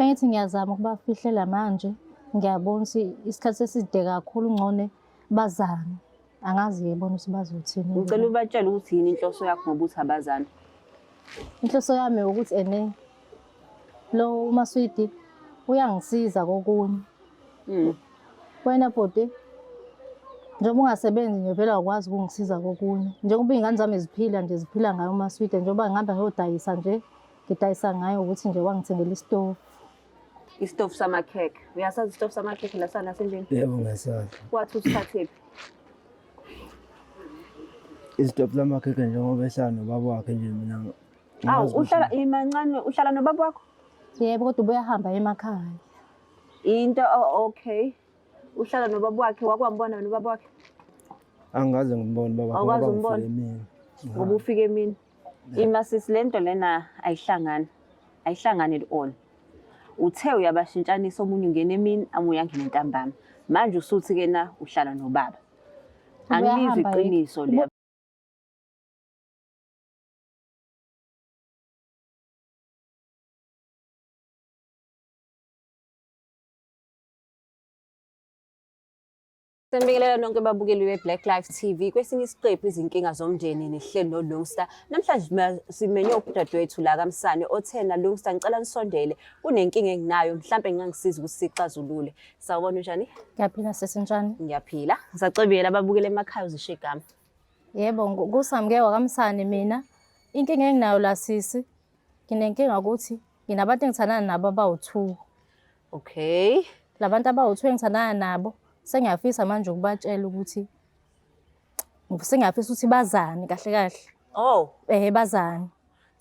Bengithi ngiyazama ukubafihlela manje, ngiyabona ukuthi isikhathi seside kakhulu ngcone bazane. Angazi-ke bona ukuthi bazothini. Ngicela ubatshele ukuthi yini inhloso yakho ngoba uthi abazane. Inhloso yami ukuthi ene lo uMaswidi uyangisiza kokunye. Wena bhuti, njengoba ungasebenzi nje vele awukwazi ukungisiza kokunye. Njengoba iy'ngane zami ziphila nje ziphila ngayo uMaswidi, njengoba ngihamba ngiyodayisa nje, ngidayisa ngayo ukuthi nje wangithengela isitofu. Isitofu samakhekhe. Uyasazi isitofu samakhekhe la sana sendlini? Yebo ngiyasazi. Wathi usithathephi? Isitofu samakhekhe njengoba ehlala nobaba wakhe nje mina Awu uhlala imancane uhlala nobaba wakho? Yebo, kodwa ubuyahamba emakhaya. Into oh, okay. Uhlala nobaba wakhe wakwambona wena ubaba wakhe? Angikaze ngimbone baba Awukaze ngoba umbone? ngifike emini. Ngoba ufike emini. Ima sisi lento lena ayihlangani. Ayihlangani at all. Uthe uyabashintshanisa omunye ungena emini omunye angene ntambama. Manje usuthi ke na uhlala nobaba. Angilizwi Ubuyahamba yeke. iqiniso le. Sanibingelela nonke babukeli be-Black Life TV. Kwesinye isiqephu izinkinga zomndeni nihleli noLungster. Namhlanje simenywe udadewethu la kaMsane othena Lungster ngicela nisondele kunenkinga enginayo mhlampe ngingangisiza ukuthi sixazulule. Sawubona unjani? Ngiyaphila sisi njani? Ngiyaphila. Ngisacebiyela ababukeli emakhaya uzisho igama. Yebo, kusamke wakaMsane mina. Inkinga enginayo la sisi, nginenkinga ukuthi nginabantu engithandana nabo abawu-2. Okay. Labantu abawu-2 engithandana nabo sengiyafisa manje ukubatshela ukuthi sengiyafisa ukuthi bazane kahle kahle. Oh. Eh bazane.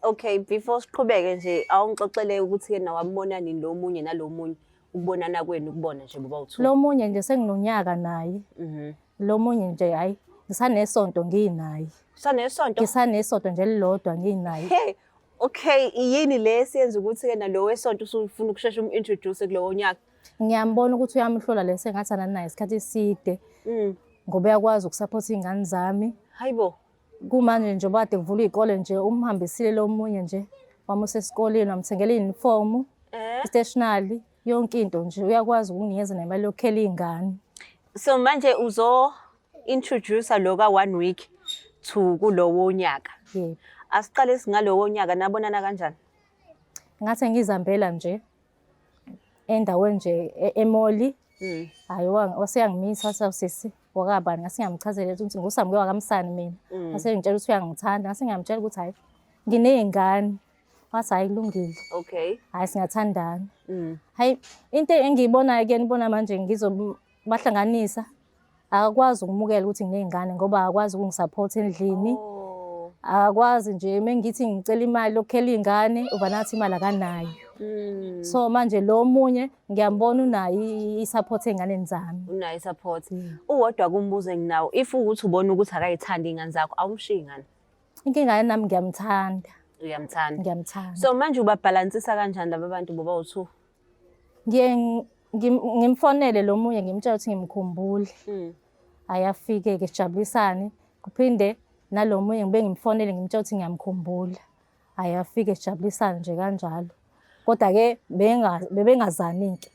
Okay, before siqhubeke nje awungixoxele ukuthi ke nawambona nini lo munye nalo munye ukubonana kwenu ukubona nje boba u2. Lo munye nje senginonyaka naye. Lo munye nje hayi ngisanesonto nginaye. Usanesonto? Ngisanesonto nje elilodwa nginaye. Hey, okay, yini le esiyenza ukuthi ke nalo wesonto usufuna ukushesha umintroduce kulowo nyaka? Ngiyambona ukuthi uyamhlola le sengathandana naye isikhathi eside. Ngoba uyakwazi ukusupport iy'ngane zami. Hayibo. Kumanje nje kade kuvulwa iy'kole nje umhambisile lo munye nje wamusa esikoleni wamthengela iyunifomu, stationery, yonke into nje uyakwazi ukunginikeza nemali yokukhela iy'ngane. So manje uzo introduce lo ka 1 week to kulowo nyaka. Yebo. Asiqale singalowo nyaka nabonana kanjani? Ngathi ngizihambela nje endaweni nje emoli. Hhayi waseyangimisa wathi awu sisi wakabani ngase ngiyamchazela ukuthi nguSamke wakaMsane mina. Wase ngitshela ukuthi uyangithanda ngase ngiyamtshela ukuthi hhayi nginey'ngane. Wathi hhayi kulungile. Okay. Hhayi singathandana. Hhayi into engiyibonayo kuyena ubona manje ngizobahlanganisa akakwazi ukumukela ukuthi nginey'ngane ngoba akakwazi ukungisapotha endlini. Oh. Akakwazi nje uma ngithi ngicela imali yokukhela iy'ngane uba nathi imali akanayo. So manje lo munye ngiyambona unayo i-support ey'nganeni zami. Unayo i-support. Uwodwa kumbuzo enginawo if ukuthi ubona ukuthi akayithandi iy'ngane zakho awumshiyi ngani? Inkinga nami ngiyamthanda. Uyamthanda. Ngiyamthanda. So manje ubabhalansisa kanjani laba bantu boba u2? Ngiye ngimfonele lo munye ngimtshela ukuthi ngimkhumbule. Ayafike-ke sijabulisane. Kuphinde nalo munye ngibe ngimfonele ngimtshela ukuthi ngiyamkhumbula. Ayafike sijabulisane nje kanjalo. Kodwa-ke bebengazani-ke.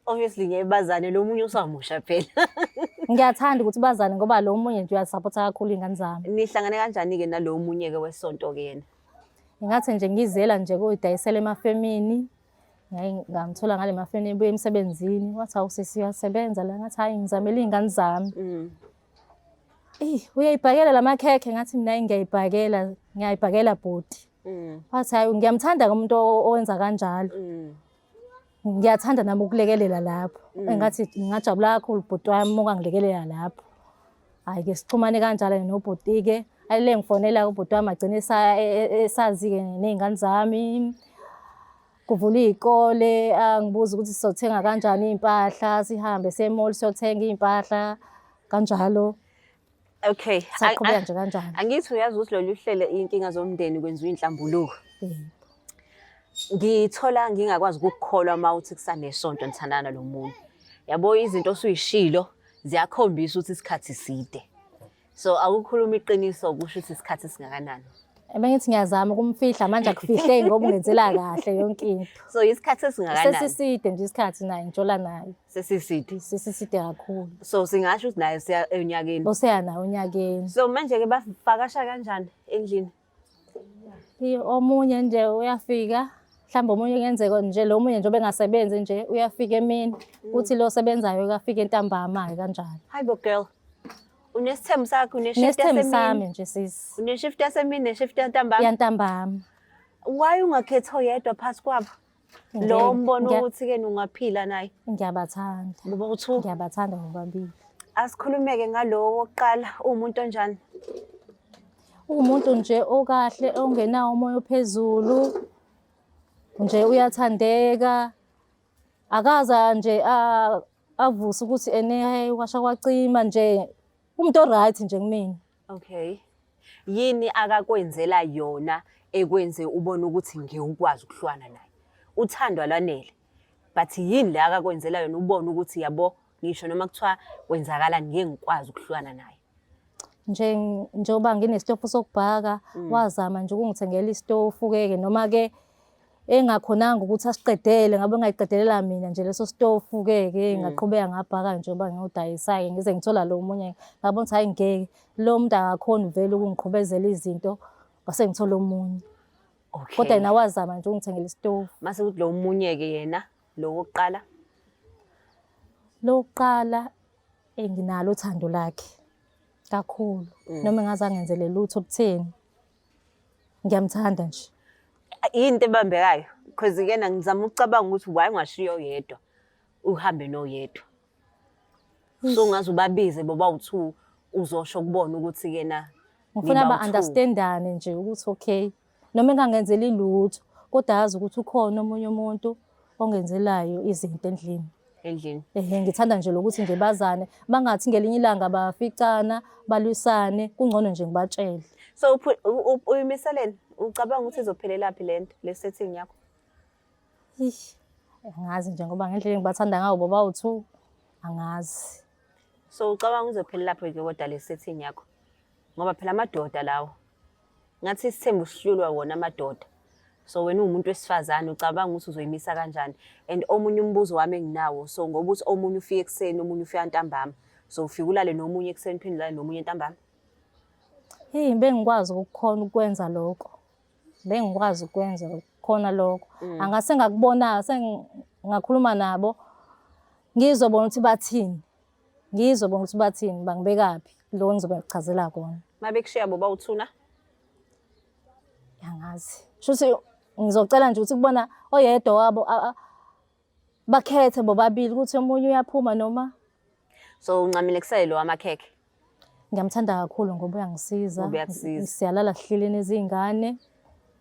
Obviously ngeke bazane lo munye usamusha phela. Ngiyathanda ukuthi bazane ngoba lo munye nje uyasapotha kakhulu iy'ngane zami. Nihlangane kanjani-ke nalo munye-ke wesonto-ke yena? Ngingathi nje ngizela nje kuyidayisela emafemini. Ngaye ngamthola ngale mafemini ebuya emsebenzini. Wathi hawu sisi uyasebenza la. Ngathi hhayi ngizamela iy'ngane zami. Eyi uyayibhakela la makhekhe? Ngathi mina hhayi ngiyayibhakela, ngiyayibhakela bhuti. Wathi hhayi ngiyamthanda-ke umuntu owenza kanjalo. Ngiyathanda nami ukulekelela lapho. Engathi ngingajabula kakhulu bhuti wami uma ungangilekelela lapho. Hhayi-ke sixhumane kanjalo nobhuti-ke. Alele ngifonela ubhuti wami agcine esazi-ke ney'ngane zami. Kuvulwa iy'kole, angibuze ukuthi sizothenga kanjani iy'mpahla, sihambe siye emall siyothenga iy'mpahla kanjalo. Okay. Saqhubeka nje kanjalo. Angithi uyazi ukuthi lolu hlelo iy'nkinga zomndeni kwenziwa inhlambuluko. Yebo. Ngithola ngingakwazi ukukukholwa uma uthi kusanesonto nithandana nalo muntu. Yabo izinto osuyishilo ziyakhombisa ukuthi isikhathi side. So akukhuluma iqiniso kusho ukuthi isikhathi singakanani. Bengithi ngiyazama ukumfihla manje akufihleki ngoba ungenzela kahle yonke into. So isikhathi esingakanani? Sesiside nje isikhathi naye ngijola naye. Sesiside. Sesiside kakhulu. So singasho ukuthi naye siya onyakeni. Useya naye onyakeni. So manje ke bafakasha kanjani endlini? Omunye nje uyafika mhlawumbe omunye kungenzeka nje lo munye njengoba engasebenzi nje uyafika emini kuthi lo osebenzayo uyafika entambama-ke kanjalo. Hayi bo girl. Unesithembu sakho uneshift Nesithembu yasemini. sami nje sisi. Uneshift yasemini neshift yantambama. Yantambama. Why ungakhethi oyedwa phakathi kwabo? Lo mbono ukuthi ke ungaphila naye. Ngiyabathanda. Ngoba uthu Ngiyabathanda bobabili. Asikhulumeke ngalowo wokuqala uwumuntu onjani? Uwumuntu nje okahle ongenawo umoya ophezulu. Nje uyathandeka. Akaza nje avuse ukuthi ene hey kwasha kwacima nje umuntu oright nje kumina. Okay. Yini akakwenzela yona ekwenze ubone ukuthi ngeke ukwazi ukuhlwana naye? Uthando alwanele. But yini le akakwenzela yona ubone ukuthi yabo ngisho noma kuthiwa kwenzakalani ngeke ngikwazi ukuhlwana naye? Nje njengoba nginesitofu sokubhaka wazama nje ukungithengela isitofu ke noma ke engakhonanga ukuthi asiqedele ngabe ngayiqedelela mina nje leso sitofu ke ke ngaqhubeka ngabhaka njengoba ngiyodayisa-ke ngize ngithola lo munye ngabona ukuthi hhayi ngeke lo muntu akakhoni vele ukungiqhubezela izinto ngase ngithola omunye. Okay. Kodwa yena wazama nje ukungithengela isitofu. Mase kuthi lo munye-ke yena lo wokuqala? Lo wokuqala nginalo uthando lakhe kakhulu noma engaze angenzele lutho butheni ngiyamthanda nje. Yini into ebambekayo? Because kena ngizama ukucabanga ukuthi why ungashiya oyedwa uhambe noyedwa. So ungaze ubabize boba u-two uzosho kubona ukuthi kena Ngifuna niba u-two. ba-understandane nje ukuthi okay noma engangenzeli lutho kodwa azi ukuthi ukhona omunye umuntu ongenzelayo izinto endlini. Endlini. Ehhe ngithanda nje lokuthi nje bazane bangathi ngelinye ilanga baficana balwisane kungcono nje ngibatshele. So uyimiseleni ucabanga ukuthi izophelelaphi lento le setting yakho? Eish, angazi nje ngoba ngendlela engibathanda ngawo boba u-two angazi. So ucabanga uzophelelaphi ke kodwa le setting yakho? Ngoba phela amadoda lawo ngathi isithembu sihlulwa wona amadoda. So wena uwumuntu wesifazane ucabanga ukuthi uzoyimisa kanjani? And omunye umbuzo wami enginawo, so ngoba uthi omunye ufika ekuseni omunye ufika ntambama, so ufika ulale nomunye ekuseni uphinde ulale nomunye ntambama? Hey, bengikwazi ukukhona ukwenza lokho. Bengikwazi ukwenza khona lokho. Angase ngakubona sengakhuluma nabo ngizobona ukuthi bathini. Ngizobona ukuthi bathini bangibekaphi lo ngizobe ngichazela kona. Mabekushiya boba uthuna? Angazi. Shuthi ngizocela nje ukuthi kubona oyedwa wabo bakhethe bobabili ukuthi omunye uyaphuma noma. So uncamile kusele lo wamakhekhe? Ngiyamthanda kakhulu ngoba uyangisiza. Ngoba uyakusiza. Siyalala sihleli nezingane.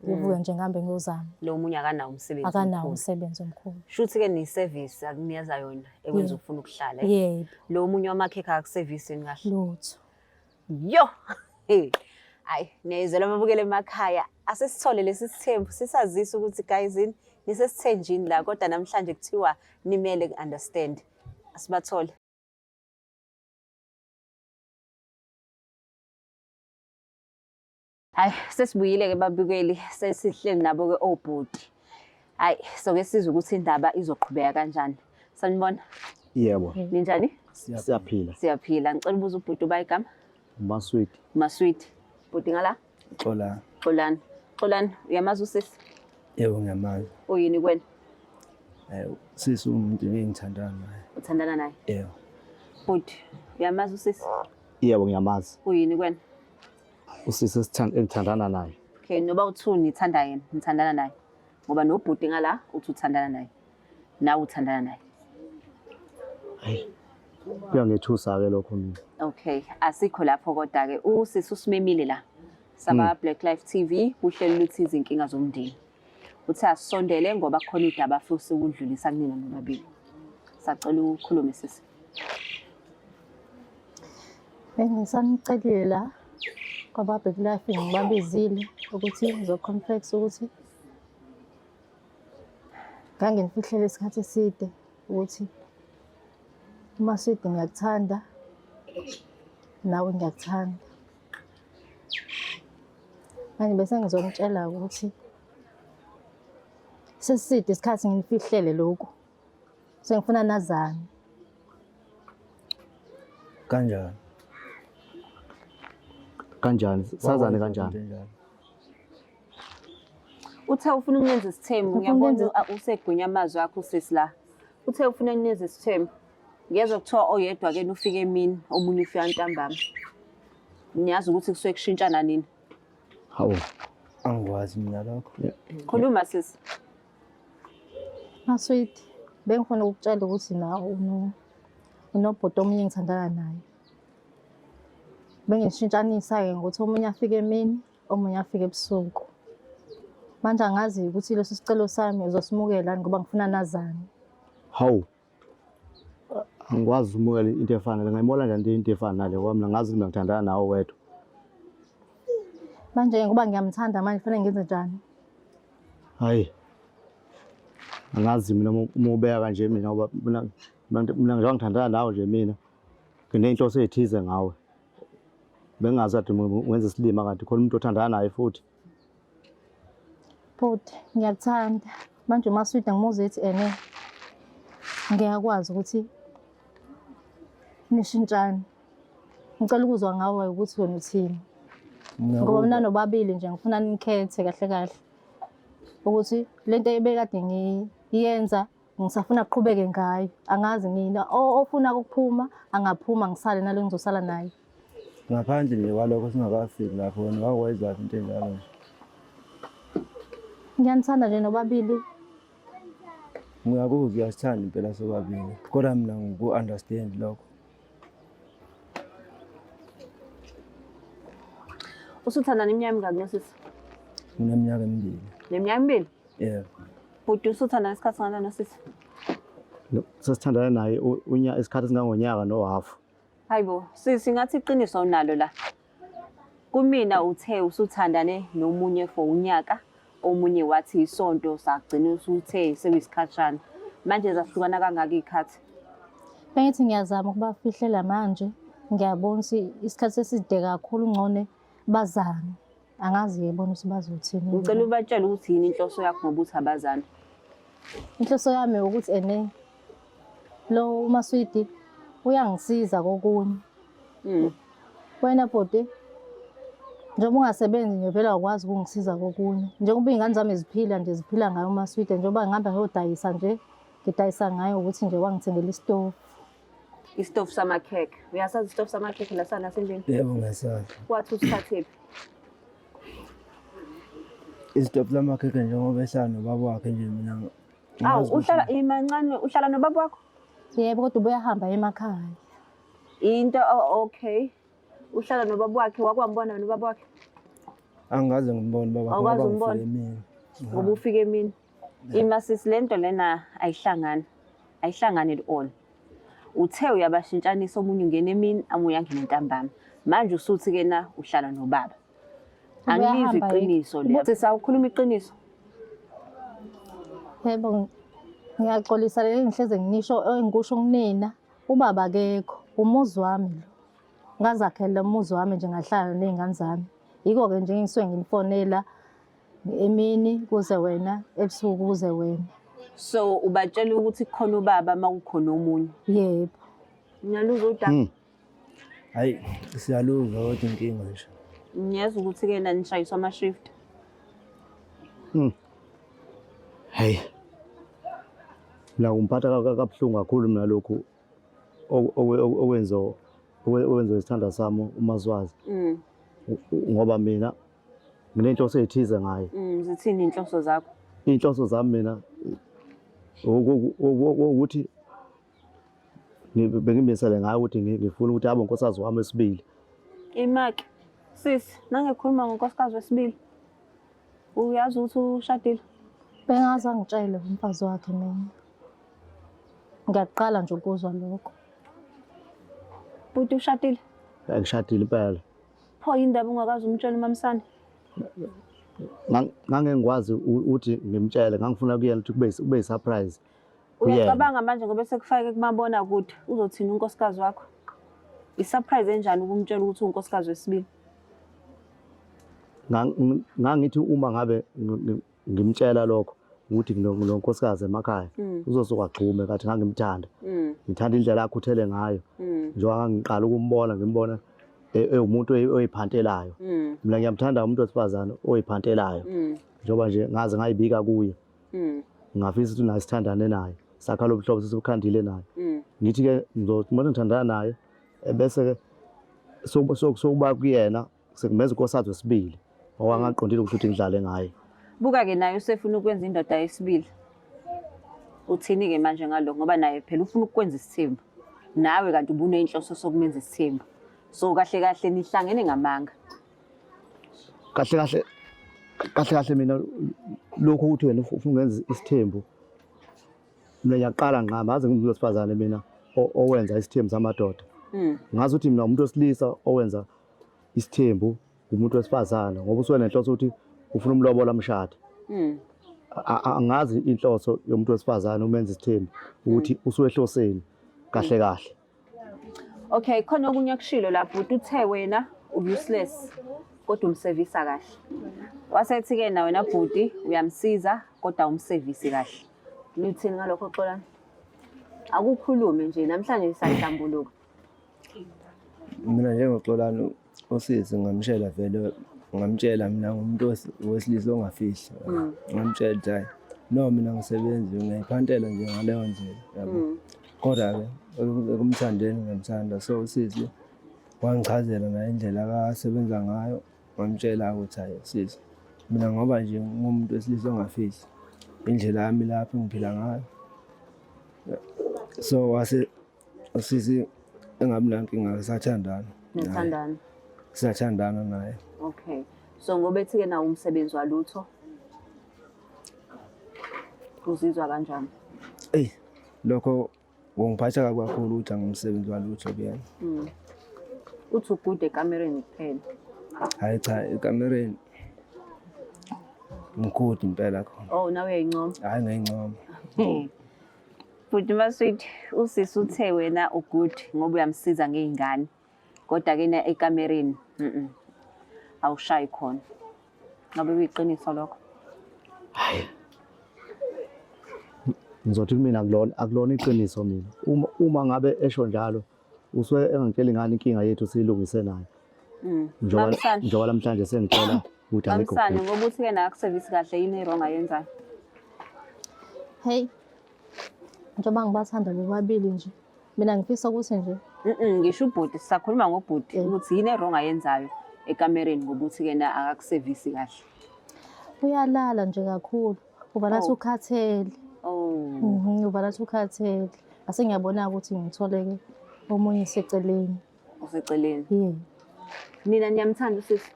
Ngivuke nje ngihambe ngiyozama. Lo omunye akanawo umsebenzi Akanawo omkhulu. umsebenzi omkhulu. Shuthi ke ni service akunikeza yona ekwenza ufuna ukuhlala. Yebo. Lo omunye wamakhekhe akakuservice yini kahle? Lutho. Yo. Hey. Hayi, niyayizwela ababukele emakhaya. Asisithole lesi sithembu sisazisa ukuthi guys nisesithenjini la kodwa namhlanje kuthiwa nimele ku-understand. Asibathole. Hayi, sesibuyile ke babukeli, sesihleli nabo ke obhuti. Hayi, soke sizwe ukuthi indaba izoqhubeka kanjani. Sanibona. Yebo. Ninjani? Siyaphila. Siyaphila. Ngicela ubuza ubhuti uba igama? Maswiti. Maswiti. Bhuti ngala? Xolani. Xolani. Xolani, uyamazi usisi? Yebo ngiyamazi. Uyini kuwena? Sisi umuntu engithandana naye. Uthandana naye? Yebo. Bhuti, uyamazi usisi? Yebo ngiyamazi. Uyini kuwena? Usisi engithandana naye. Okay, noba uthu nithanda yena, nithandana naye. Ngoba nobhuti ngala uthi uthandana naye. Nawe uthandana naye. Hayi. Kuyangethusa ke lokho mina. Okay, asikho lapho kodwa ke usisi usimemile la. Saba Black Life TV kuhlelo luthi izinkinga zomndeni. Uthi asondele ngoba khona idaba afisa ukudlulisa kunina nobabili. Sacela ukukhuluma sisi. Bengisanicelile la kwaba Black Life ngibabizile ukuthi ngizoconfess ukuthi nganginifihlele isikhathi eside ukuthi uMaswidi ngiyakuthanda nawe ngiyakuthanda. Manje bese ngizomtshela ukuthi seside isikhathi nginifihlele lokhu. Sengifuna nazane. Kanjani? Kanjani? Sazane kanjani? Into enjalo. Uthe ufuna ukunenza isithembu, Ufuna ngiyabona ukunenza- usegwinya amazwi akho usisi la. Uthe ufuna ukunenza isithembu. Ngiyezwa kuthiwa oyedwa ke ufike emini, omunye ufika ntambama. Niyazi ukuthi kusuke kushintshana nini. Hawu. Angikwazi mina lokho. Khuluma sisi. Maswidi, bengifuna ukukutshela ukuthi nawe unobhuti omunye engithandana naye. Bengishintshanisa-ke ngokuthi omunye afike emini, omunye afike ebusuku. Manje angazi ukuthi leso sicelo sami uzosimukela yini ngoba ngifuna nazane. Hawu. Angikwazi ukumukela into efana nale. Ngayimola njani into efana nale ngoba mina ngazi ukuthi mina ngithandana nawe wedwa. Manje ngoba ngiyamthanda manje kufanele ngenze njani? Hayi. Angazi mina uma ubeka kanje mina ngoba mina njengoba ngithandana nawe nje mina nginey'nhloso ey'thize ngawe. Bengingazi kade ungenza isilima kanti khona umuntu othandana naye futhi. Bhuti, ngiyakuthanda. Manje uMaswidi ngimuzwe ethi ene ngiyakwazi ukuthi nishintshane. Ngicela ukuzwa ngawe ukuthi wena uthini. Ngoba mina nobabili nje ngifuna nikhethe kahle kahle ukuthi lento ebekade ngiyenza ngisafuna kuqhubeke ngayo. Angazi mina ofuna ukuphuma angaphuma ngisale nalo ngizosala naye. Ngaphandle nje kwalokho singakafiki lapho wena wakwenzaphi into enjalo nje. Ngiyanithanda nje nobabili. Ngiyakuzwa uyasithanda impela sobabili. Kodwa mina ngiku-understand lokho. Usuthandana iminyaka emingaki nosisi? Ngineminyaka emibili. Neminyaka emibili? Yebo. Bhuti usuthandana isikhathi singakanani nosisi? No, Sesithandana naye isikhathi esingangonyaka nohafu. Hayibo, sisi ngathi iqiniso awunalo la. Kumina uthe usuthandane nomunye for unyaka, omunye wathi isonto sagcina usuthe sekuyisikhashana. Manje zahlukana kangaka iy'khathi? Bengithi ngiyazama ukubafihlela manje, ngiyabona ukuthi isikhathi seside kakhulu ngcone bazane. Angazi yebona ukuthi bazothini. Ngicela ubatshele ukuthi yini inhloso yakho ngoba uthi abazane. Inhloso yami ukuthi ene lo uMaswidi uyangisiza kokunye. Wena bhuti, njengoba ungasebenzi nje vele awukwazi ukungisiza kokunye. Njengoba iy'ngane zami ziphila nje ziphila ngayo uMaswidi, njengoba ngihamba ngiyodayisa nje, ngidayisa ngayo ukuthi nje wangithengela isitofu. Isitofu samakhekhe. Uyasazi isitofu samakhekhe la sana sendlini? Yebo ngiyasazi. Wathi usithathephi? Isitofu samakhekhe njengoba ehlala nobaba wakhe nje mina Awu, angazi ukuthi- uhlala imancane, uhlala nobaba wakho? Yebo, kodwa ubuyahamba emakhaya. Into oh, okay. Uhlala nobaba wakhe, wakwambona nobaba wakhe Angikaze ngimbone baba wakhe Awukaze ngoba umbone? ngifike emini. ngoba ufike emini. Ima sisi lento lena ayihlangani. Ayihlangani at all. Uthe uyabashintshanisa omunye ungena emini, omunye angene ntambama. Manje usuthi ke na uhlala nobaba. Angilizwi Ubuyahamba iqiniso le. Sisi awukhuluma iqiniso. Yebo, ngiyaxolisa leli ngihleze ngisho engikusho kunina. Ubaba akekho, umuzi wami lo. Ngazakhela umuzi wami nje ngahlala ney'ngane zami. Yiko-ke nje ngisuke nginifonela emini kuze wena, ebusuku kuze wena. So ubatshela ukuthi kukhona ubaba uma kukhona omunye. Yebo. Ngiyaluzwa udaba. Hayi siyaluzwa kodwa inkinga nje. Ngiyezwa ukuthi ke nanishayiswa ama-shift. Hey. Mina kumphatha kabuhlungu kakhulu mina lokhu okwenziwa isithandwa sami uMaswazi. Ngoba mina nginenhloso ethize ngaye. Zithini inhloso zakho? Iy'nhloso zami mina ukuthi bengimisele ngayo ukuthi ngifuna ukuthi abe unkosikazi wami wesibili. Imaki, sisi, nangekhuluma ngonkosikazi wesibili. Uyazi ukuthi ushadile? Bengaze angitshele umfazi wakhe mina. Ngiyaqala nje ukuzwa lokho. Bhuti ushadile? Angishadile impela. Pho yini ndaba ungakaze umtshele umamsane? Ngangengikwazi ukuthi ngimtshele, ngangifuna kuyena ukuthi kube yi-surprise. Kuyena. Uyacabanga manje ngoba sekufake kumabonakude uzothini unkosikazi wakho? I-surprise enjani ukumtshela ukuthi unkosikazi wesibili? Ngangithi uma ngabe ngimtshela lokho ukuthi nginonkosikazi emakhaya uzosuka agxume kathi ngangimthanda. Ngithanda indlela akhuthele ngayo. Njengoba ngiqala ukumbona ngimbona ewumuntu oyiphantelayo. Mina ngiyamthanda umuntu wesifazane oyiphantelayo. Njengoba nje ngaze ngayibika kuye. Ngafisa ukuthi naye sithandane naye. Sakha lo buhlobo sesibukhandile naye. Ngithi-ke ngizothi uma ngithandana naye bese-ke sokuba kuyena sekumenza unkosikazi wesibili owangaqondile ukuthi uthi ngidlale ngaye. Buka-ke naye usefuna ukwenza indoda yesibili. Uthini-ke manje ngalokho ngoba naye phela ufuna ukukwenza isithembu. Nawe kanti ubuney'nhloso sokumenza isithembu. So kahle kahle nihlangene ngamanga. Kahle kahle kahle kahle mina lokho ukuthi wena ufuna ungenza isithembu mina ngiyaqala ngqamba aze ngimuntu wesifazane mina owenza isithembu samadoda. Ngazi ukuthi mina umuntu wesilisa owenza isithembu umuntu wesifazane ngoba usuke nenhloso ukuthi ufuna umlobola mshado. Angazi inhloso yomuntu wesifazane umenza isithembu ukuthi usuke ehloseni kahle kahle. Okay, khona okunye akushilo la bhuti uthe wena useless kodwa umsevisa kahle. Wasethi-ke na wena bhuti uyamsiza kodwa umsevisi kahle. Nithini ngalokho Xolani? Akukhulume nje namhlanje siyahlambuluka. Mina njengoXolani usisi ngamshela vele ngamtshela mina ngumuntu wesilisa ongafihli. Ngamtshela ukuthi hayi no mina ngisebenzi ngiyayiphantela nje ngaleyo ndlela yabo. Kodwa-ke ekumthandeni ngiyamthanda so usisi wangichazela naye indlela akasebenza ngayo ngamtshela ukuthi hayi sisi mina ngoba nje ngumuntu wesilisa ongafihli indlela yami lapho engiphila ngayo. So wase usisi engabi nankinga sathandana. Nithandana. Siyathandana naye. Okay. So ngoba ethi-ke nawo umsebenzi walutho uzizwa kanjani? Eyi lokho kungiphatha kabi kakhulu ukuthi angimsebenzi walutho kuyena. Uthi ugude ekamereni kuphela. Hayi cha ekamereni ngikhudi impela khona. Oh nawe uyayincoma. Hayi ngiyayincoma. Bhuti Maswidi, usisi uthe wena ugood ngoba uyamsiza ngey'ngane. Kodwa-ke na ekamereni, awushayi khona. Ngabe kuyiqiniso lokho? Ngizothi kumina akulona akulona iqiniso mina. Uma ngabe esho njalo usuke engangitsheli ngani inkinga yethu siyilungise nayo. Njengoba namhlanje sengitshela ukuthi angikho. Mamsane ngoba uthi-ke naye akusevisi kahle yini e-wrong ayenzayo? Hey, njengoba ngibathanda bobabili nje, mina ngifisa ukuthi nje Ngisho ubhuti, sisakhuluma ngobhuti ukuthi yini e-wrong ayenzayo ekamereni ngoba uthi-ke na akakusevisi kahle. Uyalala nje kakhulu, uvala athi ukhathele. Uvala athi ukhathele. Ngase ngiyabona ukuthi ngithole-ke omunye eseceleni. Useceleni? Yeah. Nina niyamthanda usisi?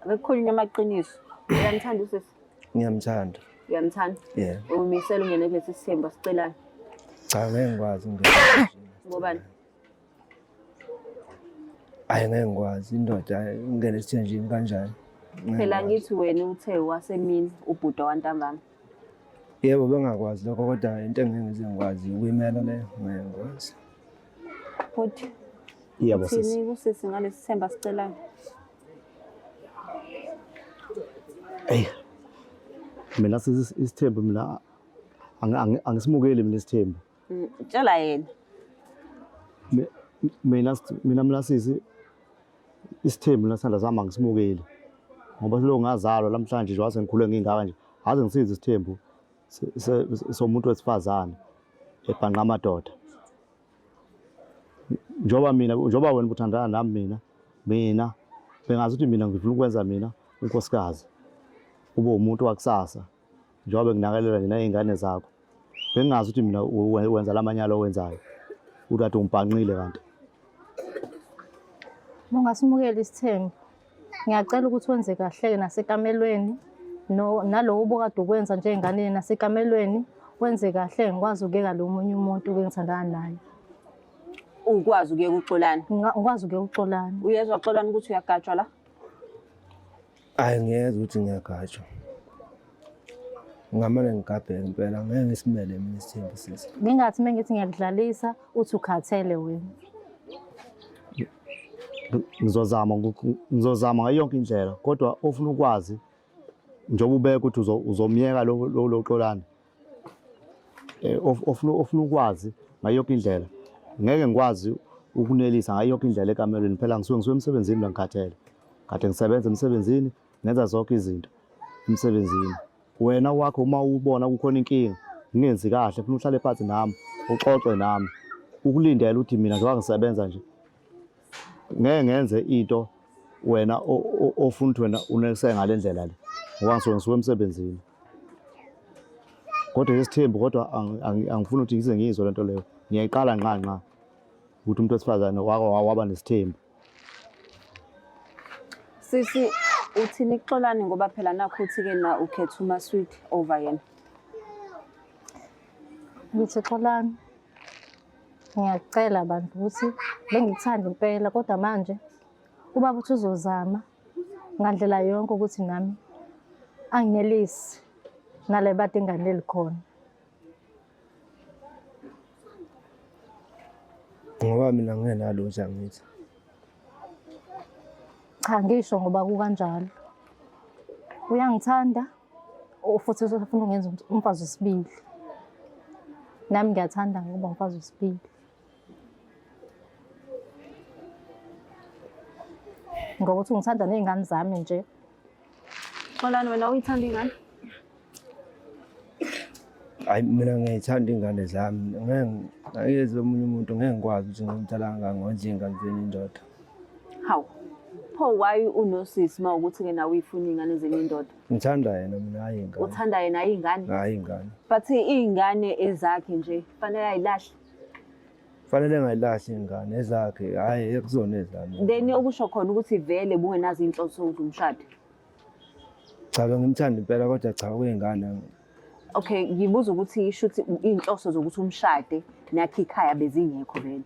Akukhulunywe amaqiniso. Uyamthanda usisi? Ngiyamthanda. Uyamthanda? Yeah. Umisela ungene kulesi sithembu asicelayo? Cha ngeke ngikwazi ukungena. Ngobani? Hayi ngeke ngikwazi indoda ingene esithenjini kanjani? Phela ngithi wena uthe wasemini ubhuti wantambama. Yebo bengakwazi lokho kodwa into engeke ngize ngikwazi ukuyimela leyo ngeke ngikwazi. Bhuti. Yebo sisi. Uthini kusisi ngalesi sithembu asicelayo? Eyi. Mina sisi isithembu mina angisimukeli mina isithembu. Tshela yena. Mina sisi isithembu nasithanda sami angisimukeli. Ngoba selokhu ngazalwa namhlanje nje waze ngikhule ngingaka nje aze ngisize isithembu somuntu wesifazane ebhanqa amadoda. Njengoba mina njengoba wena ubuthandana nami mina bengazi ukuthi mina ngifuna ukwenza mina unkosikazi ube umuntu wakusasa njengoba benginakelela nje ney'ngane zakho. Bengingazi ukuthi mina wenza lamanyala owenzayo. Uthi kade ungibhanqile kanti. Ungasimukeli isithembu. Ngiyacela ukuthi wenze kahle-ke nasekamelweni nalowo obukade ukwenza njengengane nasekamelweni wenze kahle ngikwazi ukuyeka lo munye umuntu engithandana naye. Ukwazi ukuyeka uXolani? Ngikwazi ukuyeka uXolani. Uyezwa Xolani ukuthi uyagajwa la? Hayi ngiyezwa ukuthi ngiyagajwa. Ngingamane ngigabheke impela ngeke ngisimele mina isithembu sisi. Ngingathi uma ngithi ngiyakudlalisa uthi ukhathele wena. Ngizozama ngizozama ngayo yonke indlela kodwa ofuna ukwazi njengoba ubeka ukuthi uzomyeka lo lo Xolani eh ofuna ukwazi ngayo yonke indlela ngeke ngikwazi ukunelisa ngayo yonke indlela ekamelweni phela ngisuke ngisuke emsebenzini la ngikhathele kade ngisebenza emsebenzini ngenza zonke izinto emsebenzini wena wakho uma ubona kukhona inkinga ngingenzi kahle funa uhlale phansi nami uxoxe nami ukulindela ukuthi mina njengoba ngisebenza nje ngeke ngenze into wena ofuna ukuthi wena uneliseke ngale ndlela le ngoba ngisuke ngisuke emsebenzini kodwa isithembu kodwa angifuni ukuthi ngize ngiyizwe lento leyo ngiyayiqala nqa nqa ukuthi umuntu wesifazane wake waba nesithembu. Sisi uthini kuXolani ngoba phela nakho uthi-ke na ukhetha uMaswidi over yena. Ngithi Xolani, ngiyakucela bantu ukuthi bengikuthanda impela kodwa manje ubaba uthi uzozama ngandlela yonke ukuthi nami anginelisi nale bade enganeli khona. Ngoba mina ngingenalutho angithi. Cha ngisho ngoba kukanjalo. Uyangithanda futhi usefuna ungenza umfazi wesibili. Nami ngiyathanda ngokuba umfazi wesibili. Ngokuthi ungithanda ney'ngane zami nje. Xolani wena uyithanda ingane? Hayi mina ngiyayithanda iy'ngane zami. Ngeke angiyezi omunye umuntu ngeke ngikwazi ukuthi ngimdala kangaka ngondle iy'ngane zenye indoda. Hawu. Pho why unosisi uma ukuthi ke nawe uyifuna iy'ngane zenye indoda? Ngithanda yena mina hhayi iy'ngane. Uthanda yena hhayi iy'ngane? Hhayi iy'ngane. But iy'ngane ezakhe nje fanele ayilahle. Fanele engayilahli iy'ngane ezakhe hhayi ekuzona ezami. Then okusho khona ukuthi vele bungenazo iy'nhloso zokuthi umshade. Cha bengimthanda impela kodwa cha kuyingane. Okay, ngibuza ukuthi shuthi iy'nhloso zokuthi umshade nakhe ikhaya bezingekho vele.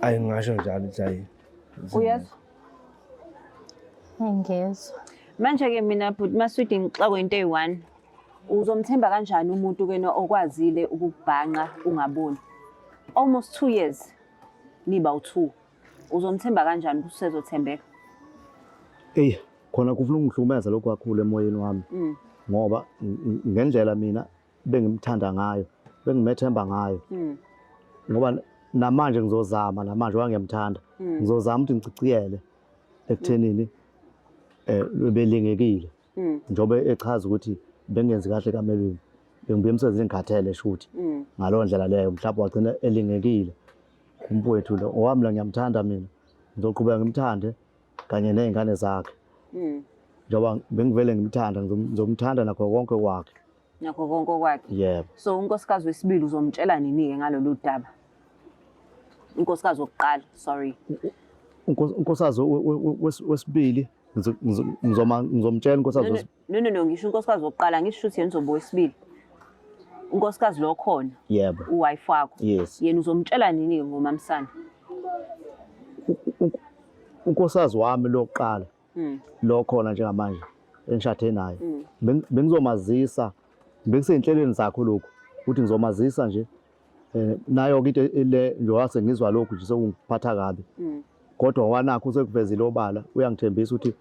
Ayi ngingasho njalo ukuthi ayi. Uyezwa? Ngiyezwa. Manje-ke mina bhuti Maswidi ngixakwe into eyi-one. Uzomthemba kanjani umuntu kena okwazile ukukubhanqa ungaboni? Almost 2 years niba u-two. Uzomthemba kanjani ukuthi usezothembeka? Eyi khona kufuna ukungihlukumeza lokhu kakhulu emoyeni wami ngoba ngendlela mina bengimthanda ngayo bengimethemba ngayo ngoba namanje ngizozama namanje ngoba ngiyamthanda ngizozama ukuthi ngiciciyele ekuthenini belingekile njengoba echaza ukuthi bengenzi kahle ekamelweni bengibuye emsebenzini ngikhathele shuthi ngaleyo ndlela leyo mhlawumbe wagcina elingekile umfowethu lo owami la ngiyamthanda mina ngizoqhubeka ngimthande kanye ney'ngane zakhe njengoba bengivele ngimthanda ngizomthanda nakho konke kwakhe. Nakho konke okwakhe. Yebo. So unkosikazi wesibili uzomtshela nini-ke ngalolu daba? Unkosikazi wokuqala, sorry. Unkosikazi wesibili ngizomtshela unkosikazi. No no no ngisho unkosikazi wokuqala ngisho ukuthi yena uzoba wesibili. Unkosikazi lo khona. Yebo. Uwife wakho. Yes. Yena uzomtshela nini-ke ngomamsana? Unkosikazi wami lokuqala lo khona njengamanje engishade naye bengizomazisa bengisey'nhlelweni zakho lokhu ukuthi ngizomazisa nje nayo-ke into le njengoba sengizwa lokhu nje sekungiphatha kabi kodwa wanakho usekuvezile obala uyangithembisa ukuthi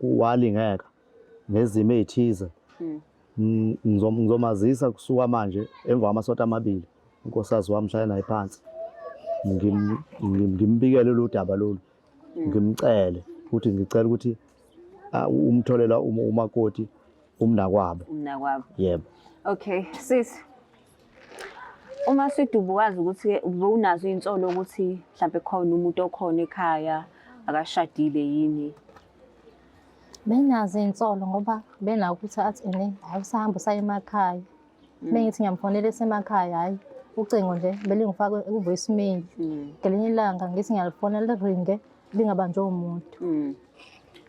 walingeka ngezimo ey'thize. Ngizomazisa kusuka manje emva kwamasonto amabili unkosikazi wami ngihlale naye phansi ngimbikele lolu daba lolu ngimcele ukuthi ngicela ukuthi umtholela umakoti umnakwabo. Umnakwabo. Yebo. Okay, sis. Uma sidubu wazi ukuthi ubunazo iy'nsolo ukuthi mhlampe khona umuntu okhona ekhaya akashadile yini? Benazo iy'nsolo ngoba benakho ukuthi athi ene hhayi usahamba usaya emakhaya. Bengithi ngiyamfonela esemakhaya hhayi ucingo nje belingifake ku-voicemail. Ngelinye ilanga ngithi ngiyalifonela liringe lingabanjwe umuntu.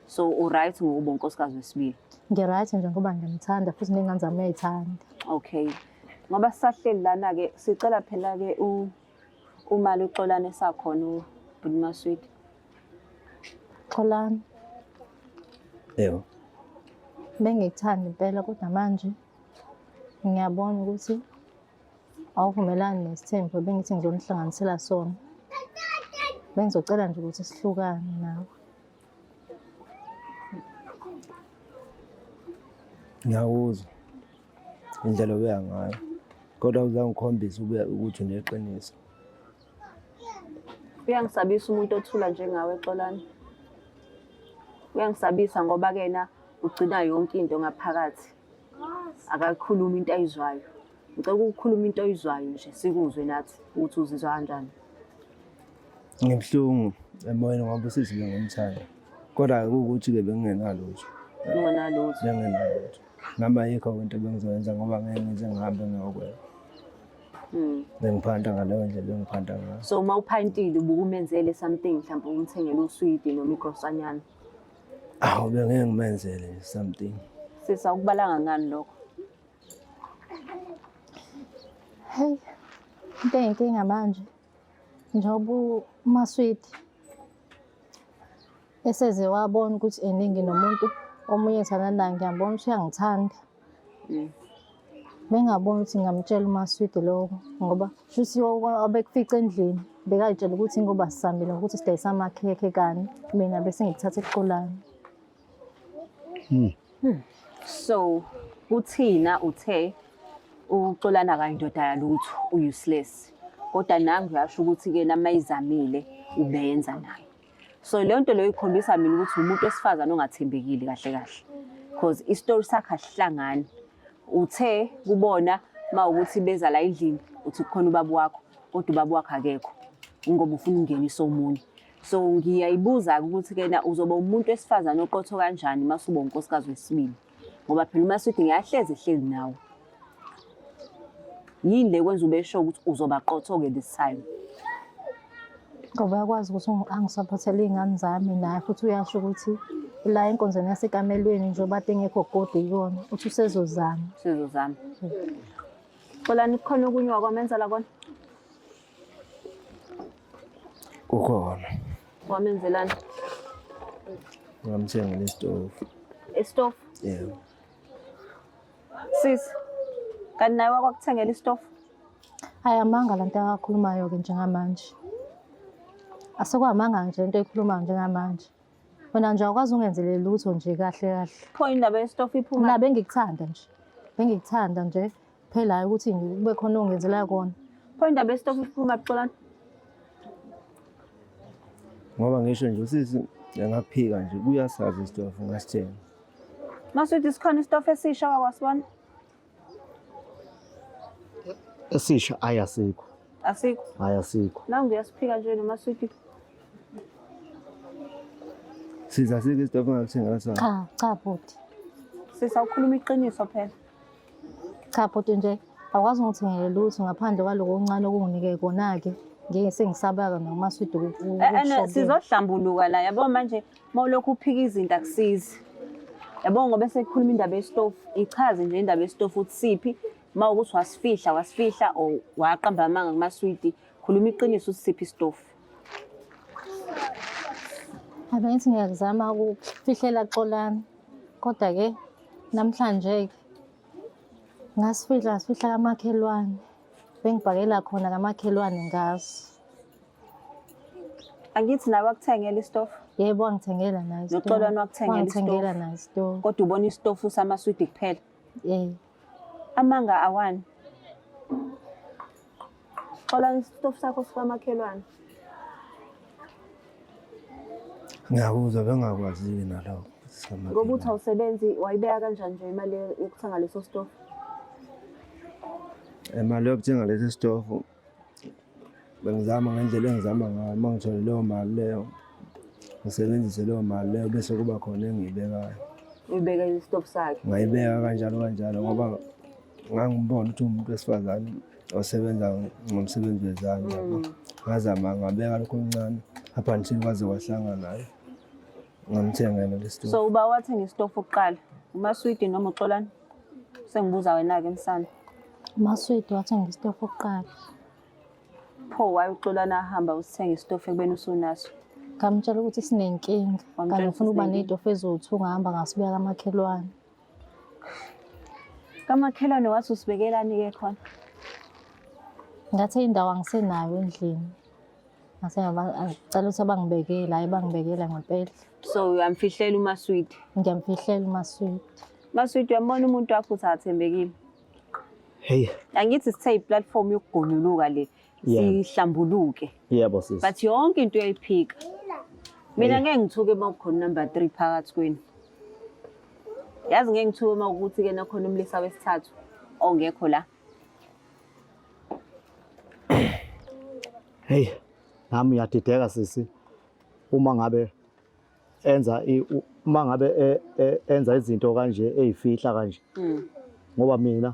So u-right ngokuba unkosikazi wesibili? Ngi-right nje ngoba ngiyamthanda futhi ney'ngane zami uyay'thanda. Okay. Ngoba sisahleli lana-ke sicela phela-ke umali uXolani esakhona ubhuti Maswidi. Xolani. Yebo. Bengikuthanda impela kodwa manje ngiyabona ukuthi awuvumelani nesithembu bengithi ngizonihlanganisela sona. Bengizocela nje ukuthi sihlukane nawe. Ngiyakuzwa indlela obeya ngayo, kodwa uzangikhombisa ukuthi uneqiniso. Uyangisabisa umuntu othula njengawe Xolani. Uyangisabisa ngoba kena ugcina yonke into ngaphakathi. Akakhulumi into ayizwayo. Ngicela ukukhuluma into oyizwayo nje sikuzwe nathi ukuthi uzizwa kanjani. Ngibuhlungu emoyeni ngoba usisi bengimthanda. Kodwa kuwukuthi-ke bengingenalutho. Ungenalutho. Bengingenalutho. Nami ayikho into ebengizoyenza ngoba ngeke ngize ngihambe ngiyokweba. Bengiphanta ngaleyo ndlela bengiphanta ngayo. So uma uphantile ubukumenzele something mhlawumbe umthengele uswidi noma igrosanyana. Awu bengeke ngimenzele nje something. Sisi awukubalanga ngani lokho? Hey, into eyinkinga manje njengoba uMaswidi eseze wabona ukuthi ene nginomuntu omunye engithandana naye, ngiyambona ukuthi uyangithanda. Bengingaboni ukuthi ngingamtshela uMaswidi lokho ngoba shuthi abekufica endlini bekayitshela ukuthi ngoba sisambile ngokuthi sidayisa amakhekhe kani mina bese ngikuthatha ekuqolani. So kuthina uthe uXolani akayindoda yalutho u-useless. Kodwa nangu uyasho ukuthi-ke namayizamile ubeyenza naye. So leyo nto leyo ikhombisa mina ukuthi umuntu wesifazane ongathembekile kahle kahle. Because isitori sakhe asihlangani. Uthe kubona mawukuthi beza la endlini uthi kukhona ubaba wakho kodwa ubaba wakho akekho ngoba ufuna ukungenisa omunye. So ngiyayibuza-ke ukuthi kena uzoba umuntu wesifazane oqotho kanjani uma usuba unkosikazi wesibili, ngoba phela uMaswidi ngiyahlezi ehleli nawe. Yini le kwenza ube sure ukuthi uzoba qotho-ke this time? Ngoba uyakwazi ukuthi angisaphothele iy'ngane zami naye futhi uyasho ukuthi la enkonzweni yasekamelweni njengoba ade engekho godi kuyona uthi usezozama. Usezozama. Xolani, kukhona okunye wakwamenzela kona? Kukhona. Wamenzelani? Ngamthengela isitofu. Isitofu? Yebo. Sisi, kanti nawe wakwakuthengela isitofu? Hhayi amanga la nto akakhulumayo-ke njengamanje. Asekwamanga nje into eyikhulumayo njengamanje. Wena nje awukwazi ungenzele lutho nje kahle kahle. Pho indaba yesitofu iphuma? Mina bengikuthanda nje. Bengikuthanda nje. Phela hhayi ukuthi kube khona ongenzela kona. Pho indaba yesitofu iphuma Xolani? Ngoba ngisho nje usisi engakuphika nje kuyasazi isitofu ngasithenga. Masuthi sikhona isitofu esisha wakwasibona? Esisha ayi asikho. Asikho. Hayi asikho. Nangu uyasiphika nje noMaswidi. Sisi asikho isitofu engakuthengela sona. Cha, cha bhuti. Sisi awukhuluma iqiniso phela. Cha bhuti nje awukwazi ungithengele lutho ngaphandle kwaloko okuncane okunginike kona-ke. Ngeke sengisaba-ke noMaswidi Sizohlambuluka la yabo manje mawulokhu uphika izinto akusizi. Yabo ngoba sekukhuluma indaba yesitofu, ichaze nje indaba yesitofu ukuthi siphi uma ukuthi wasifihla wasifihla or waqamba amanga kumaswidi, khuluma iqiniso ukuthi siphi isitofu. Ave ngithi ngiyakuzama ukufihlela Xolani, kodwa-ke namhlanje-ke ngasifihla ngasifihla kamakhelwane. Bengibhakela khona kamakhelwane ngaso. Angithi nawe wakuthengela isitofu? Yebo, wangithengela naye isitofu. NoXolani wakuthengela Wangithengela isitofu. naye isitofu. Kodwa ubona isitofu samaswidi kuphela. Yebo. Amanga awani. Xolani isitofu sakho sikamakhelwane. Ngiyakuzwa bengakwazile nalokho. Ngoba uthi awusebenzi wayibeka kanjani nje imali yokuthenga leso sitofu? Imali yokuthenga lesi sitofu bengizama ngendlela engizama ngayo, uma ngithole leyo mali leyo ngisebenzise leyo mali leyo bese kuba khona engiyibekayo. Uyibeka isitofu sakhe. Ngayibeka kanjalo kanjalo ngoba ngangibona ukuthi umuntu wesifazane osebenza ngomsebenzi wezandla yabo. Ngazama ngabeka lokho okuncane up until kwaze kwahlangana naye. Ngamthengela lesi So uba wathenga isitofu kuqala, uMaswidi noma uXolani? Sengibuza wena-ke msana. Umaswidi wathenga isitofu kuqala. Pho waye uXolani ahamba usithenga isitofu ekubeni usunaso? Ngamtshela ukuthi sinenkinga. Wamtshela Kanti ngifuna ukuba ukuthi ney'tofu eziwu-two ngahamba ngasibeka kamakhelwane. Kamakhelwane wathi usibekelani-ke khona? Ngathi indawo angisenayo endlini. Ngase ngicela ukuthi abangibekele, hhayi bangibekela ngempela. So uyamfihlela uMaswidi. Ngiyamfihlela uMaswidi. Maswidi uyambona umuntu wakho ukuthi akathembekile. Hey, Angithi sithe i-platform yokugonyuluka le Yeah. sihlambuluke. Yebo sisi. But yonke into uyayiphika. Mina ngeke ngithuke uma kukhona number 3 phakathi kwenu. Yazi ngeke ngithuke uma ukuthi ke nakhona umlisa wesithathu ongekho la. Hey, nami ngiyadideka sisi. Uma ngabe enza uma ngabe enza izinto kanje eyifihla kanje. Ngoba mina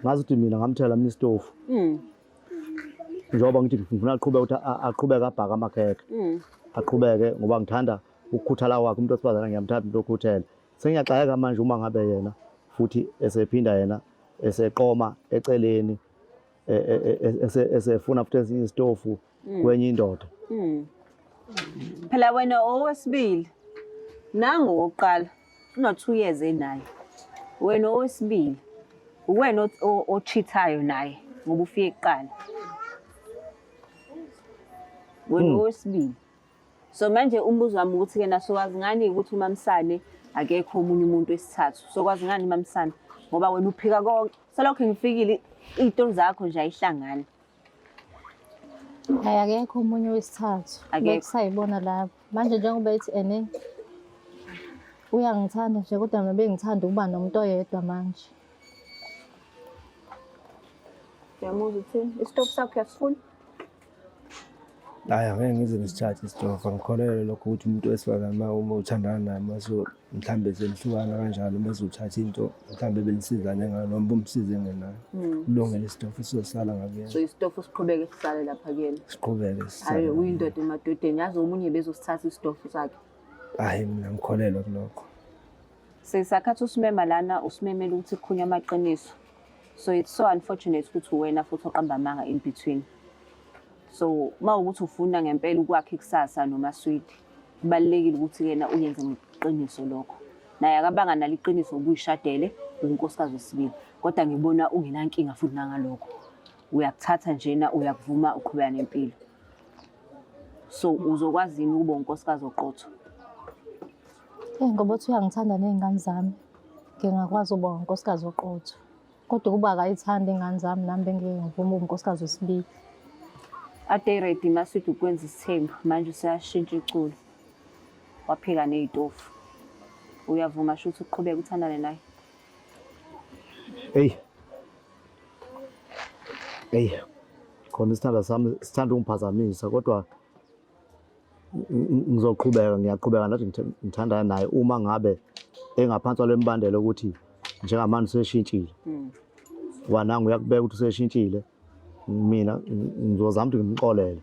ngazi ukuthi mina ngamthela mina isitofu. Njengoba ngithi ngifuna aqhubeke ukuthi aqhubeke abhake amakhekhe. Aqhubeke ngoba ngithanda ukukhuthala kwakhe umuntu wesifazane, ngiyamthanda umuntu okhuthele. Sengiyaxakeka manje uma ngabe yena futhi esephinda yena eseqoma eceleni esefuna futhi esinye isitofu kwenye indoda. Phela wena owesibili nangu owokuqala una 2 years enaye. Wena owesibili uwena ochithayo naye ngoba ufike kuqala. Wena owesibili. So manje umbuzo wami ukuthi ke nasowazi ngani ukuthi uMamsane akekho omunye umuntu wesithathu. Sokwazi ngani Mamsane ngoba wena uphika konke. Selokhu ngifikile iy'tori zakho nje ayihlangani. Hhayi akekho omunye wesithathu. Akekho. Bekusayibona lapho. Manje njengoba ethi ene uyangithanda nje kodwa mina bengithanda ukuba nomuntu oyedwa manje. Uyamuzwa uthini? Isitofu sakho uyasifuna? Hhayi, angeke ngize ngisithathe isitofu. Angikholelwa lokho ukuthi umuntu wesifazane uma uthandana naye mase mhlambe senihlukana kanjalo bese uthatha into mhlambe benisizane ngayo noma umsize ngenayo. Kulungile, isitofu sizosala ngakuyena. So isitofu siqhubeke sisale lapha kuyena. Siqhubeke Hayi sisale. uyindoda emadodeni, yazi omunye bezosithatha isitofu sakhe. Hhayi, mina ngikholelwa kulokho. Sisakhathi usimema lana usimemela ukuthi kukhulunywe amaqiniso. So it's so unfortunate ukuthi uwena futhi oqamba amanga in between. So uma ukuthi ufuna ngempela ukwakha ikusasa noMaswidi, kubalulekile ukuthi yena uyenze ngeqiniso lokho. Naye akabanga nalo iqiniso ubuyishadele unkosikazi wesibili. Kodwa ngibona ungenankinga futhi nangalokho. Uyakuthatha njena uyakuvuma uqhubeka nempilo. So uzokwazi yini ukuba unkosikazi oqotho? Ngoba uthi uyangithanda ney'ngane zami, ngingakwazi ukuba unkosikazi oqotho. Kodwa ukuba akayithandi iy'ngane zami nami bengeke ngivume ukuba unkosikazi wesibili. Ade ready Maswidi ukwenza isithembu, manje useyashintsha iculo. Waphika ney'tofu. Uyavuma shuthi uqhubeke uthandane naye? Hey. Hey. Khona isithanda sami sithanda ungiphazamisa kodwa ngizoqhubeka, ngiyaqhubeka nathi ngithandana naye uma ngabe engaphansi kwale mbandela ukuthi njengamanje useshintshile. Wananga uyakubeka ukuthi useshintshile. Mina ngizozama ukuthi ngimxolele.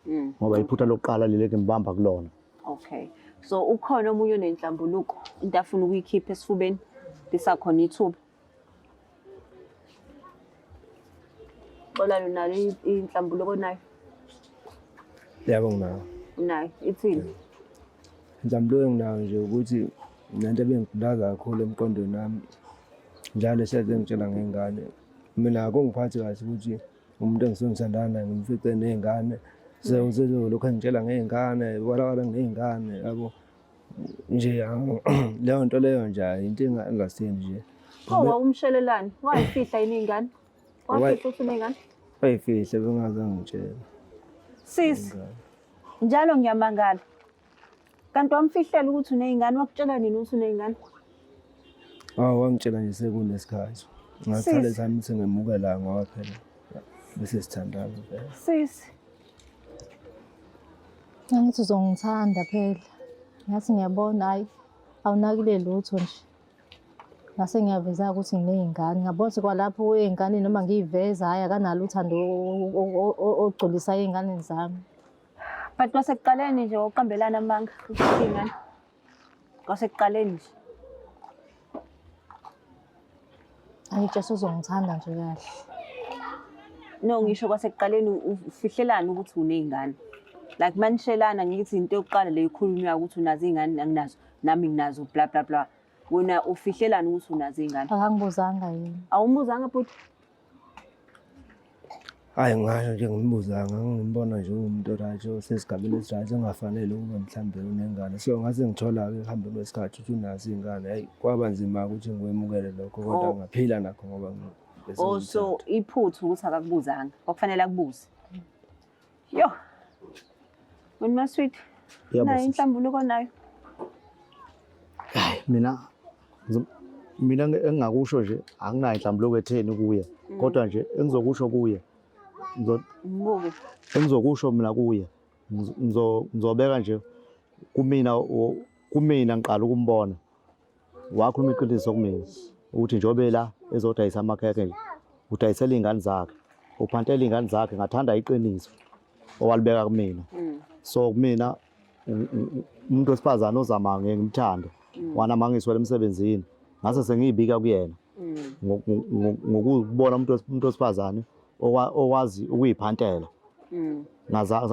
Ngoba iphutha lokuqala leli ngimbamba kulona. Okay. So ukhona omunye onenhlambuluko into afuna ukuyikhipha esifubeni lisakhona ithuba. Xolani unalo inhlambuluko nayo? Yebo, nginayo. Unayo. Ithini? Inhlambuluko enginayo nje ukuthi lento ebengigulaza kakhulu emqondweni wami njalo ehlezi engitshela ngey'ngane. Mina akungiphathi kahle ukuthi umuntu engisuke ngithandana naye ngimfice ney'ngane. Sewuzolokhu engitshela ngey'ngane, walakala ngey'ngane yabo. Nje leyo nto leyo nje into enga-understand nje. Oh, wawumshelelani? Wayifihla yini iy'ngane? Wafihla ukuthi uney'ngane? Wayifihla bengaze angitshele. Sisi, njalo ngiyamangala. Kanti wamfihlela ukuthi uney'ngane, wakutshela nini ukuthi uney'ngane? Awu, wangitshela nje sekunesikhathi. Ngathale sami sengemukela ngoba phela bese sithandana vele. Sisi. Angithi uzongithanda phela. Ngathi ngiyabona hhayi awunakile lutho nje. Ngase ngiyaveza ukuthi nginey'ngane. Ngabona ukuthi kwalapho ey'nganeni noma ngiyiveza hhayi akanalo uthando ogculisayo ey'nganeni zami. But kwasekuqaleni nje wawuqambelana amanga ukuthi iy'ngane. Kwasekuqaleni nje. Angithi uzongithanda nje kahle. No, ngisho kwasekuqaleni ufihlelani ukuthi uney'ngane. Like manishelana ngithi into yokuqala le ikhulunywayo ukuthi unazo iy'ngane anginazo, nami nginazo bla bla bla. Wena ufihlelani ukuthi unazo iy'ngane? Akangibuzanga yini. Awumbuzanga bhuti? Hhayi ngingasho nje ngimbuza ngangimbona nje uwumuntu o-right osesigabeni esi-right ongafanele ukuba mhlawumbe unengane. So ngase ngithola-ke ekuhambeni kwesikhathi ukuthi unazo iy'ngane. Hhayi kwaba nzima-ke ukuthi ngikwemukele lokho kodwa Oh. ngaphila nakho ngoba bese Oh so ngimthanda. iphutha ukuthi akakubuzanga. Kwakufanele akubuze. Yo. Wena Maswidi. Yebo, Nayo sisi. inhlambuluko nayo. Hayi mina mina engingakusho nje anginayo inhlambuluko etheni kuye kodwa nje engizokusho kuye Mbuke. engizokusho mina kuye ngizobeka nje kumina kumina ngiqala ukumbona wakhuluma iqiniso kumina ukuthi njengoba la ezodayisa amakhekhe nje udayisela iy'ngane zakhe uphantela iy'ngane zakhe ngathanda iqiniso owalibeka kumina so kumina umuntu wesifazane ozama ngeke ngimthande wanamangiswela emsebenzini ngase sengiyibika kuyena ngokubona umuntu wesifazane owazi ukuyiphantela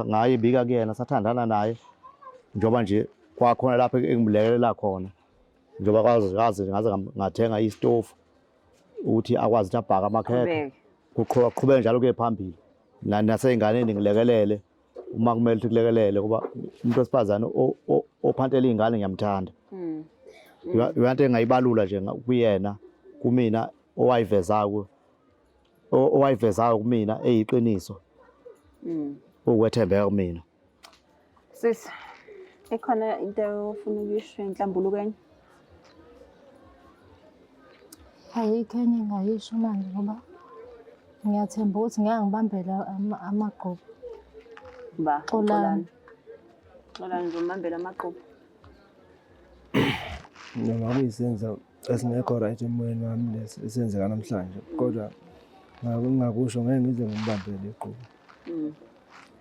ngayibika kuyena sathandana naye njengoba nje kwakhona lapho engimlekelela khona njengoba kwaze ngaze ngaze ngathenga isitofu ukuthi akwazi ukuthi abhake amakhekhe Qhubeke. kuqhubeke njalo kuye phambili nasey'nganeni ngilekelele uma kumele ukuthi kulekelele kuba umuntu wesifazane ophantela iy'ngane ngiyamthanda Iyona nto engayibalula nje kuyena kumina owayivezayo owayivezayo kumina eyiqiniso ukwethembeka kumina. Sisi, ikhona into ofuna ukuyisho enhlambuluko enye? Ayikho enye engingayisho manje ngoba ngiyathemba ukuthi ngeke ngibambele amagqubu. Ba, Xolani. Xolani ngizombambela amagqubu. Noma kuyisenzo esingekho right emoyeni wami lesi esenzeka namhlanje kodwa ngingakusho ngeke ngize ngimbambele igqubu.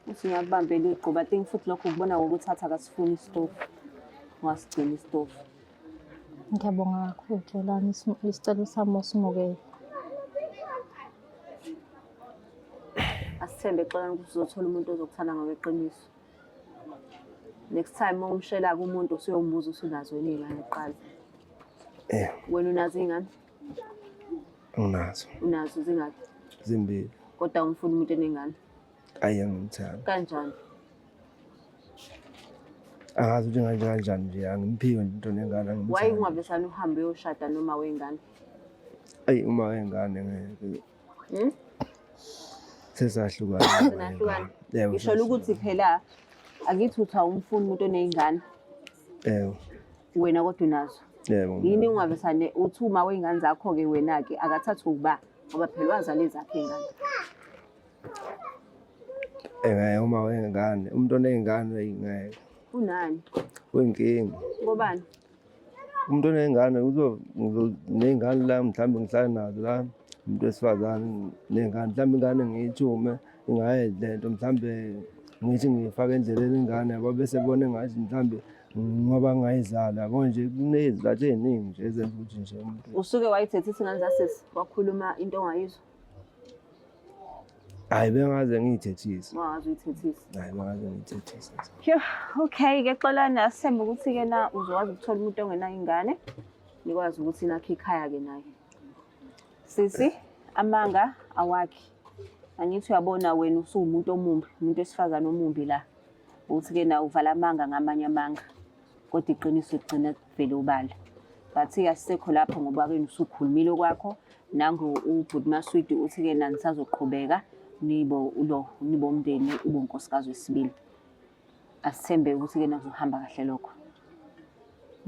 Uthi ngiyakubambela igqubu. I think futhi lokho ukubona ngokuthatha akasifuni isitofu. Ungasigcina isitofu. Ngiyabonga kakhulu Xolani, isicelo sami usimukele. Asithembe Xolani ukuthi uzothola umuntu ozokuthanda ngokweqiniso. Next time uma umshela-ke umuntu usuyombuza usunazo yini iy'ngane kuqala. Eh, Wena unazo iy'ngane? nginazo Unazo zingaki? zimbili. Kodwa awumfuni umuntu enengane. Ayi angimthandi. Kanjani? Angazi ukuthi nganje kanjani nje angimphiwe nje into nengane Why angimthandi. ungavesane uhambe uyoshada noma wengane? Ayi uma wengane ngeke. Hmm? Sesahlukana. Senahlukana. Yebo. Ngisho ukuthi phela akithi uthi awumfuni umuntu oney'ngane Yebo. wena kodwa unazo. Yebo. Yini ungavesane uthi uma wey'ngane zakho-ke wena-ke akathathwe ukuba ngoba phela wazala ezakhe iy'ngane. Ngeke uma wengane, umuntu oney'ngane ngeke. Unani? Uyinkinga. Ngobani? Umuntu oney'ngane ney'ngane la mhlawumbe ngihlala nazo la umuntu wesifazane ney'ngane mhlawumbe ingane ngiyithume ingayenzi le nto mhlawumbe ngithi ngiyifake endleleni ingane yabo bese bona engathi mhlawumbe ngoba ngayizala yabo nje kuney'zathu ey'ningi nje ezenza ukuthi nje umuntu Usuke wayithethisa ingane zasisi wakhuluma into ongayizwa. Hhayi bengaze ngiyithethise. Wangaze uyithethise. Hhayi bengaze ngiyithethise. Phew, okay ke Xolani asithembe ukuthi ke na uzokwazi ukuthola umuntu ongenayo ingane. Nikwazi ukuthi nakhe ikhaya ke naye. Sisi, amanga awakhi. Angithi uyabona wena usuwumuntu omumbi, umuntu wesifazane omumbi la. Ukuthi ke na uvala amanga ngamanye amanga. Kodwa iqiniso ligcina kuvele ubala. But-ke asisekho lapho ngoba ke usukhulumile okwakho. Nangu ubhuti Maswidi uthi-ke nanisazoqhubeka nibo ulo nibo umndeni ube unkosikazi wesibili. Asithembe ukuthi-ke nakuzohamba kahle lokho.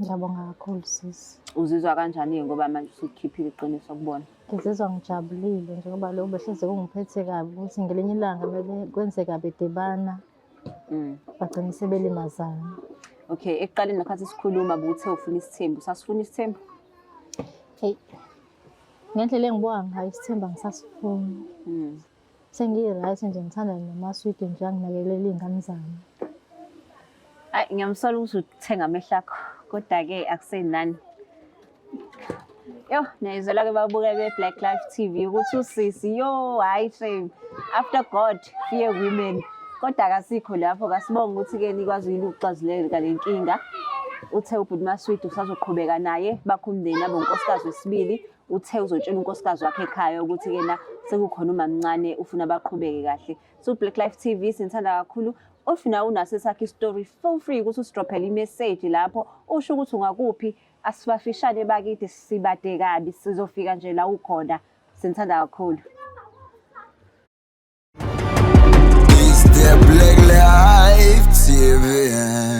Ngiyabonga kakhulu sisi. Uzizwa kanjani-ke ngoba manje usukhiphile iqiniso kubona? Ngizizwa ngijabulile njengoba lokhu behleze kungiphethe kabi ukuthi ngelinye ilanga kwenzeka bedibana bagcine sebelimazana. Okay, ekuqaleni ngesikhathi sikhuluma ubuthe ufuna isithembu. Usasifuna isithembu? Eyi, ngendlela engibuka ngayo isithembu angisasifuni. Sengiyi-right nje ngithanda nomaswidi nje anginakelela iy'ngane zami. Ayi, ngiyamsola ukuthi uthenga amehlo akho, kodwa-ke akusenani. Yo, niyayizwela-ke babuka be-Black Life TV ukuthi usisi, yo, hhayi shame. After God, fear women. Kodwa akasikho lapho, kasibonge ukuthi-ke nikwazi yini ukuxazuleka le nkinga. Uthe ubhuti Maswidi usazoqhubeka naye, bakhe umndeni abe unkosikazi wesibili. Uthe uzotshela unkosikazi wakhe ekhaya ukuthi kena sekukhona umamncane ufuna baqhubeke kahle. So Black Life TV sinithanda kakhulu. If nawe unaso esakho i-story, feel free ukuthi usidrophele i-message lapho usho ukuthi ungakuphi. Asibafishane bakithi, sibade kabi, sizofika nje la ukhona. Sinithanda kakhulu. It's the Black Life TV.